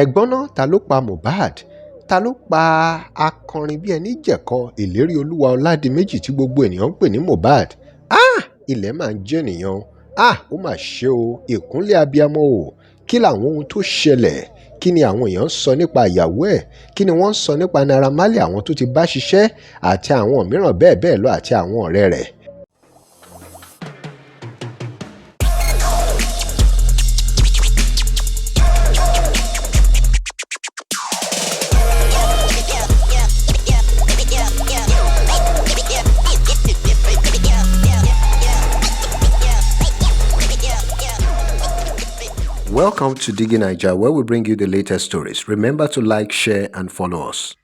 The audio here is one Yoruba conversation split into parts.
Ẹ̀gbọ́n náà, ta ló pa Mohbad? Ta ló pa akọrin bíi ẹni jẹ̀kọ Ìléríolúwà Ọládìméjì tí gbogbo ènìyàn ń pè ní Mohbad? Háà, ilẹ̀ máa ń jènìyàn o. Háà, ó mà ṣe o. Ìkúnlẹ̀ abiyamọ o. Kí làwọn ohun tó ṣẹlẹ̀? Kí ni àwọn èèyàn ń sọ nípa ìyàwó ẹ̀? Kí ni wọ́n ń sọ nípa Naira Marley, àwọn tó ti bá ṣiṣẹ́ àti àwọn mìíràn bẹ́ẹ̀ bẹ́ẹ̀ lọ àti àwọn ọ̀rẹ́ rẹ̀? Welcome to Digging Naija, where we bring you the latest stories. Remember to like, share, and follow us.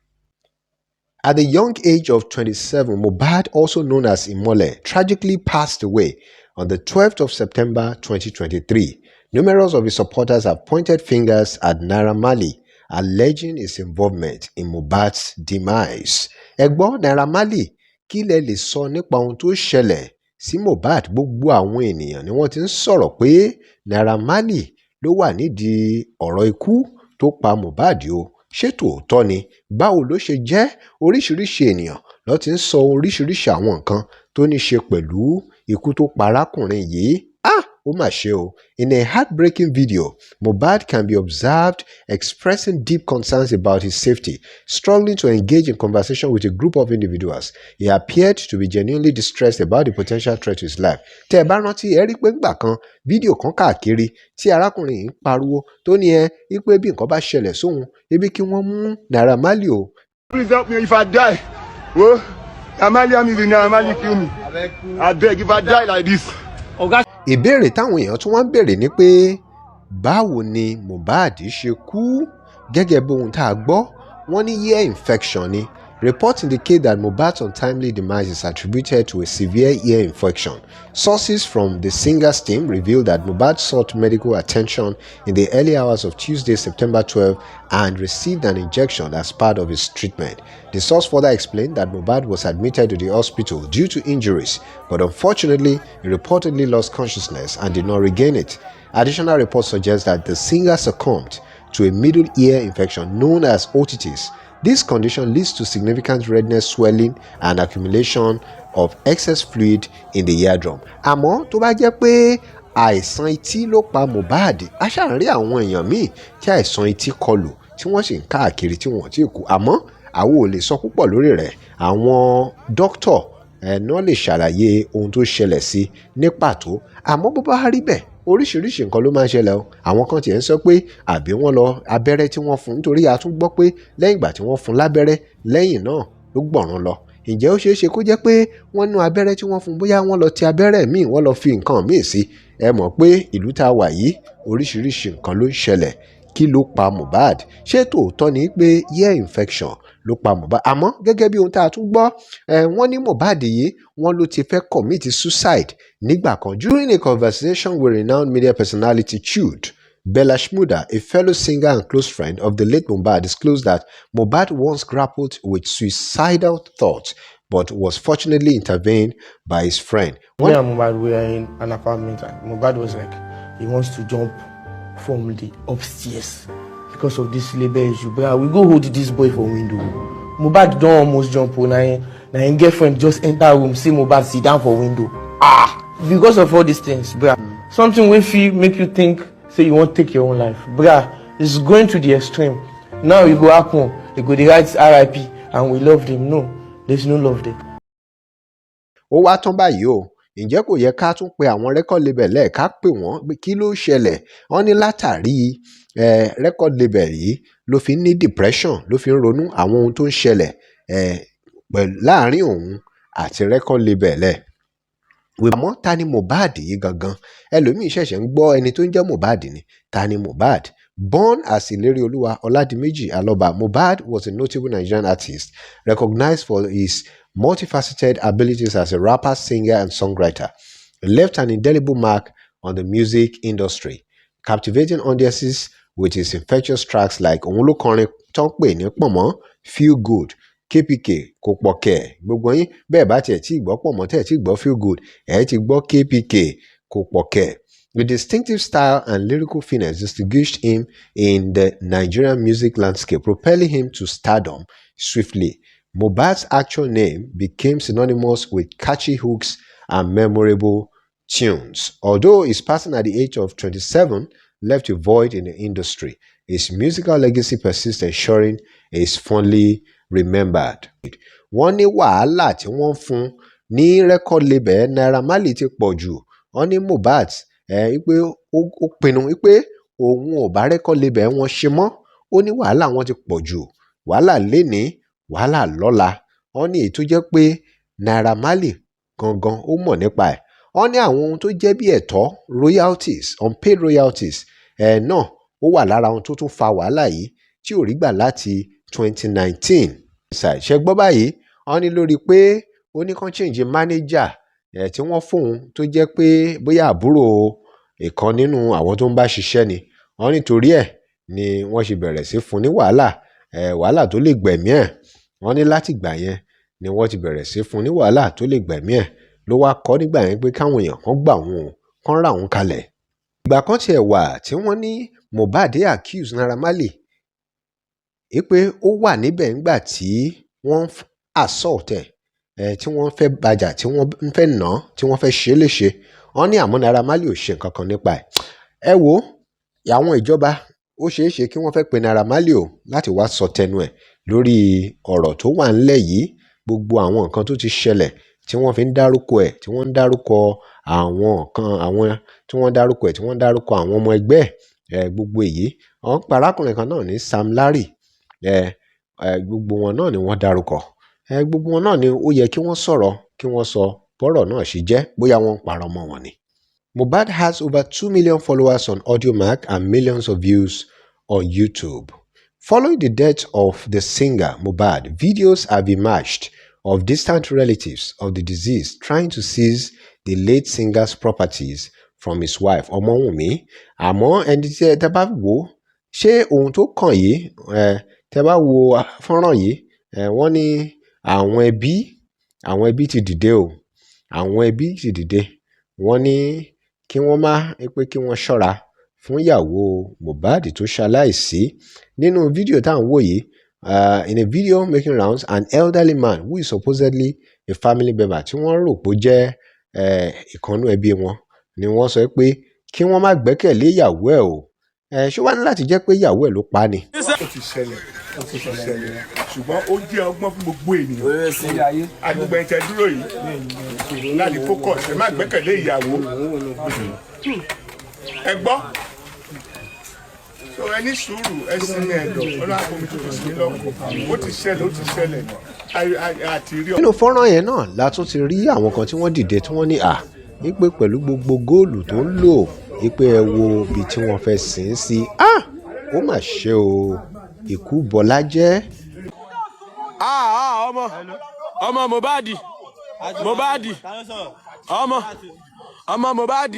At the young age of 27, Mohbad, also known as Imole, tragically passed away on the 12th of September 2023. Numerous of his supporters have pointed fingers at Naira Marley, alleging his involvement in Mohbad's demise. Ẹ gbọ́, Naira Marley, kí lẹ lè sọ nípa ohun tó ṣẹlẹ̀ sí Mohbad? Gbogbo àwọn ènìyàn ni wọ́n ti ń sọ̀rọ̀ pé Naira Marley ló wà nídìí ọ̀rọ̀ ikú tó pa Mohbad o. Ṣé tòótọ́ ni? Báwo ló ṣe jẹ́? Oríṣiríṣi ènìyàn ló ti ń sọ oríṣiríṣi àwọn nǹkan tó ní ṣe pẹ̀lú ikú tó pa arákùnrin yìí. Ah, ó mà ṣe o. In a heartbreaking video, Mohbad can be observed expressing deep concerns about his safety, struggling to engage in conversation with a group of individuals. He appeared to be genuinely distressed about the potential threat to his life. Tẹ́ ẹ bá rántí, ẹ rí pé ńgbà kan fídíò kan káàkiri tí arákùnrin yìí ń pariwo tó ní ẹ wípé bí nǹkan bá ṣẹlẹ̀ sóhun, ibi kí wọ́n mú Naira Marley o. Please help me if I die. Oh, Naira Marley, Naira Marley kill me. I beg, if I die like this. Oga. Ìbéèrè táwọn èèyàn tún wá ń béèrè ni pé báwo ni Mohbad ṣe kú? Gẹ́gẹ́ bí ohun tá a gbọ́, wọ́n ní ear infection ni. Reports indicate that Mohbad's untimely demise is attributed to a severe ear infection. Sources from the singer's team revealed that Mohbad sought medical attention in the early hours of Tuesday, September 12, and received an injection as part of his treatment. The source further explained that Mohbad was admitted to the hospital due to injuries, but unfortunately, he reportedly lost consciousness and did not regain it. Additional reports suggest that the singer succumbed to a middle ear infection known as otitis. This condition leads to significant redness, swelling, and accumulation of excess fluid in the eardrum. Àmọ́ tó bá jẹ́ pé àìsàn etí ló pa Mohbad, a ṣáà ń rí àwọn èèyàn míì tí àìsàn etí kọlù tí wọ́n sì ń káàkiri tí wọ́n ti kú. Àmọ́ àwọn ò lè sọ púpọ̀ lórí rẹ̀. Àwọn dókítà ẹ̀ náà lè ṣàlàyé ohun tó ṣẹlẹ̀ sí ní pàtó. Àmọ́ bó bá rí bẹ́ẹ̀, oríṣiríṣi nǹkan ló máa ń ṣẹlẹ̀ o. Àwọn kan tiẹ̀ ń sọ pé àbí wọ́n lọ abẹ́rẹ́ tí wọ́n fún, nítorí a tún gbọ́ pé lẹ́yìn ìgbà tí wọ́n fún lábẹ́rẹ́, lẹ́yìn náà ló gbọ̀run lọ. Ǹjẹ́ ó ṣeé ṣe kó jẹ́ pé wọ́n nú abẹ́rẹ́ tí wọ́n fún, bóyá wọ́n lọ ti abẹ́rẹ́ míì, wọ́n lọ fi nǹkan míì sí? Ẹ mọ̀ pé ìlú tá a wà yìí, oríṣiríṣi nǹkan ló ń ṣẹlẹ̀. Kí ló pa Mohbad? Ṣé tòótọ́ ni pé ear infection ló pa Mohbad? Àmọ́ gẹ́gẹ́ bí ohun tá a tún gbọ́, wọ́n ní Mohbad yìí, wọ́n ló ti fẹ́ commit suicide nígbà kan. During a conversation with renowned media personality Chud, Bella Shmurda, a fellow singer and close friend of the late Mohbad, disclosed that Mohbad once grappled with suicidal thoughts but was fortunately intervened by his friend. Me and Mohbad were in an apartment and Mohbad was like, he wants to jump from the upstairs because of this label issue. But we go hold this boy for window. Mohbad don almost jump o, na him girlfriend just enter room, see Mohbad sit down for window. Ah! Because of all these things, bruh, something wey fit make you think say you wan take your own life, bruh, it's going to the extreme. Now e go happen, they go dey write RIP and we loved him. No, there's no love there. Ó wá tán báyìí o. Ǹjẹ́ kò yẹ ká tún pe àwọn record label ẹ̀, ká pè wọ́n pé kí ló ṣẹlẹ̀? Wọ́n ní látàrí record label yìí ló fi ń ní depression, ló fi ń ronú àwọn ohun tó ń ṣẹlẹ̀ pẹ̀lú láàrin òun àti record label ẹ̀. Àmọ́ ta ni Mohbad yìí gangan? Ẹlòmíì ṣẹ̀ṣẹ̀ ń gbọ́ ẹni tó ń jẹ́ Mohbad ni. Ta ni Mohbad? Born as Ilerioluwa Oladimeji Aloba, Mohbad was a notable Nigerian artist recognized for his multifaceted abilities as a rapper, singer, and songwriter. He left an indelible mark on the music industry, captivating audiences with his infectious tracks like, òun ló kọrin tó ń pè ní Pọ̀nmọ́, Feel Good, KPK, kò pọ̀ kẹ̀. Gbogbo yín bẹ́ẹ̀ bá tiẹ̀ tí gbọ́ Pọ̀nmọ́, tẹ̀ tí gbọ́ Feel Good, ẹ̀ ti gbọ́ KPK, kò pọ̀ kẹ̀. With distinctive style and lyrical finesse distinguished him in the Nigerian music landscape, propelling him to stardom swiftly. Mohbad's actual name became synonymous with catchy hooks and memorable tunes. Although his passing at the age of 27 left a void in the industry, his musical legacy persists, ensuring he is fondly remembered. Wọ́n ní wàhálà tí wọ́n fún ní record label Naira Marley ti pọ̀ jù. Wọ́n ní Mohbad ẹ̀ pé ó pinnu pé òun ò bá record label wọn ṣe mọ́. Ó ní wàhálà wọn ti pọ̀ jù, wàhálà lénìí, wàhálà lọ́la. Wọ́n ní èyí tó jẹ́ pé Naira Marley gangan ó mọ̀ nípa ẹ̀. Wọ́n ní àwọn ohun tó jẹ́ bí ẹ̀tọ́, royalties, unpaid royalties ẹ̀ náà, ó wà lára ohun tó tún fa wàhálà yìí tí ò rí gbà láti 2019. Ṣe gbọ́ báyìí? Wọ́n ní lórí pé ó ní kán change manager ẹ̀ tí wọ́n fóun, tó jẹ́ pé bóyá àbúrò ìkan nínú àwọn tó ń bá ṣiṣẹ́ ni. Wọ́n nítorí ẹ̀ ni wọ́n ṣe bẹ̀rẹ̀ sí fún ní wàhálà ẹ̀, wàhálà tó lè gbẹ̀mí ẹ̀. Wọ́n ní láti ìgbà yẹn ni wọ́n ti bẹ̀rẹ̀ sí fún ní wàhálà tó lè gbẹ̀mí ẹ̀, ló wá kọ́ nígbà yẹn pé káwọn èèyàn kan gbà òun o, kán rà òun kalẹ̀. Ìgbà kan tiẹ̀ wà tí wọ́n ní Mohbad accuse Naira Marley pé ó wà níbẹ̀ ńgbà tí wọ́n assault ẹ̀, tí wọ́n fẹ́ bàjà, tí wọ́n fẹ́ nà án, tí wọ́n fẹ́ ṣe é léṣe. Wọ́n ní àmọ́ Naira Marley ò ṣe nǹkan kan nípa ẹ̀. Ẹ wo àwọn ìjọba, ó ṣeé ṣe kí wọ́n fẹ́ pe Naira Marley o láti wá sọ tẹnu ẹ̀ lórí ọ̀rọ̀ tó wà ńlẹ̀ yìí. Gbogbo àwọn nǹkan tó ti ṣẹlẹ̀ tí wọ́n fi ń dárúkọ ẹ̀, tí wọ́n ń dárúkọ àwọn kan, àwọn tí wọ́n ń dárúkọ ẹ̀, tí wọ́n ń dárúkọ àwọn ọmọ ẹgbẹ́ ẹ̀, gbogbo èyí. Wọ́n pa arákùnrin kan náà ní Sam Larry ẹ̀ ẹ̀, gbogbo wọn náà ni wọ́n dárúkọ ẹ̀. Gbogbo wọn náà ni ó yẹ kí wọ́n sọ̀rọ̀, kí wọ́n sọ bọ́rọ̀ náà ṣe jẹ́, bóyá wọ́n ń parọ́ mọ́ wọn ni. Mohbad has over 2 million followers on Audiomack and millions of views on YouTube. Following the death of the singer Mohbad, videos have emerged of distant relatives of the deceased trying to seize the late singer's properties from his wife, Ọmọ́wùnmí. Àmọ́ ẹni tí ẹ bá wò ó, ṣé ohun tó kàn yìí, ẹ tẹ́ bá wo fọ́nrán yìí, ẹ wọ́n ní àwọn ẹbí ti dìde o, àwọn ẹbí ti dìde. Wọ́n ní kí wọ́n má pé kí wọ́n ṣọ́ra fún ìyàwó Mohbad tó ṣaláìsí. Nínú fídíò tá à ń wò yìí, in a video making rounds, an elderly man who is supposedly a family member, tí wọ́n rò pé ó jẹ́ ìkan nínú ẹbí wọn, ni wọ́n sọ pé kí wọ́n má gbẹ́kẹ̀lé ìyàwó ẹ̀ o. Ṣé wàá ní láti jẹ́ pé ìyàwó ẹ̀ ló pa á ni? Ó ti ṣẹlẹ̀, ó ti ṣẹlẹ̀, ṣùgbọ́n ó jẹ́ ọgbọ́n fún gbogbo ènìyàn. Agbègbè ẹ̀tẹ̀ dúró yìí láti focus, ẹ má gbẹ́kẹ̀lé ìyàwó ẹ gbọ́. So ẹ ní sùúrù, ẹ sinmi ẹ̀dọ̀. Ọlọ́run àfomi tuntun sí lọ́kàn. Ó ti ṣẹlẹ̀, ó ti ṣẹlẹ̀, àti rí. Nínú fọ́nrán yẹn náà la tún ti rí àwọn kan tí wọ́n dìde, tí wọ́n ní à wípé pẹ̀lú gbogbo góòlù tó ń lò, wípé ẹ wo ibi tí wọ́n fẹ́ sìn ín sí. Ah, ó mà ṣe o, ikú bọlá jẹ́. Ah ah, ọmọ ọmọ Mohbad, Mohbad, ọmọ ọmọ Mohbad.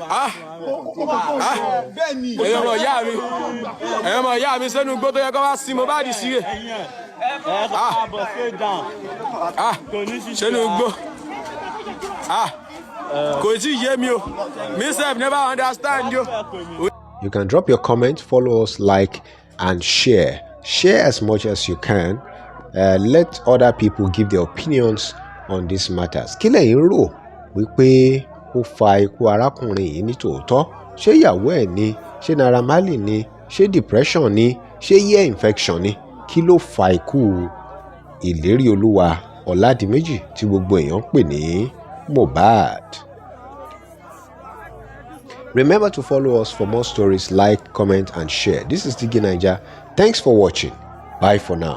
Ah ah, ẹ̀yin ọmọ ìyá mi, ẹ̀yin ọmọ ìyá mi, sẹ́nu gbó tó yẹ kó wá sí Mohbad sí rè. Ah ah, sẹ́nu gbó. Ah, kò tí ì yé mi o, me sef never understand o. You can drop your comment, follow us, like, and share. Share as much as you can. Let other people give their opinions on these matters. Kí lẹ̀yin rò wípé ó fa ikú arákùnrin yìí ní tòótọ́? Ṣé ìyàwó ẹ̀ ni? Ṣé Naira Marley ni? Ṣé depression ni? Ṣé ear infection ni? Kí ló fa ikú Ìlérí Olúwa Ọ̀làdìmẹ́jì tí gbogbo èèyàn ń pè ní Mohbad? Remember to follow us for more stories, like, comment, and share. This is Digi Naija. Thanks for watching. Bye for now.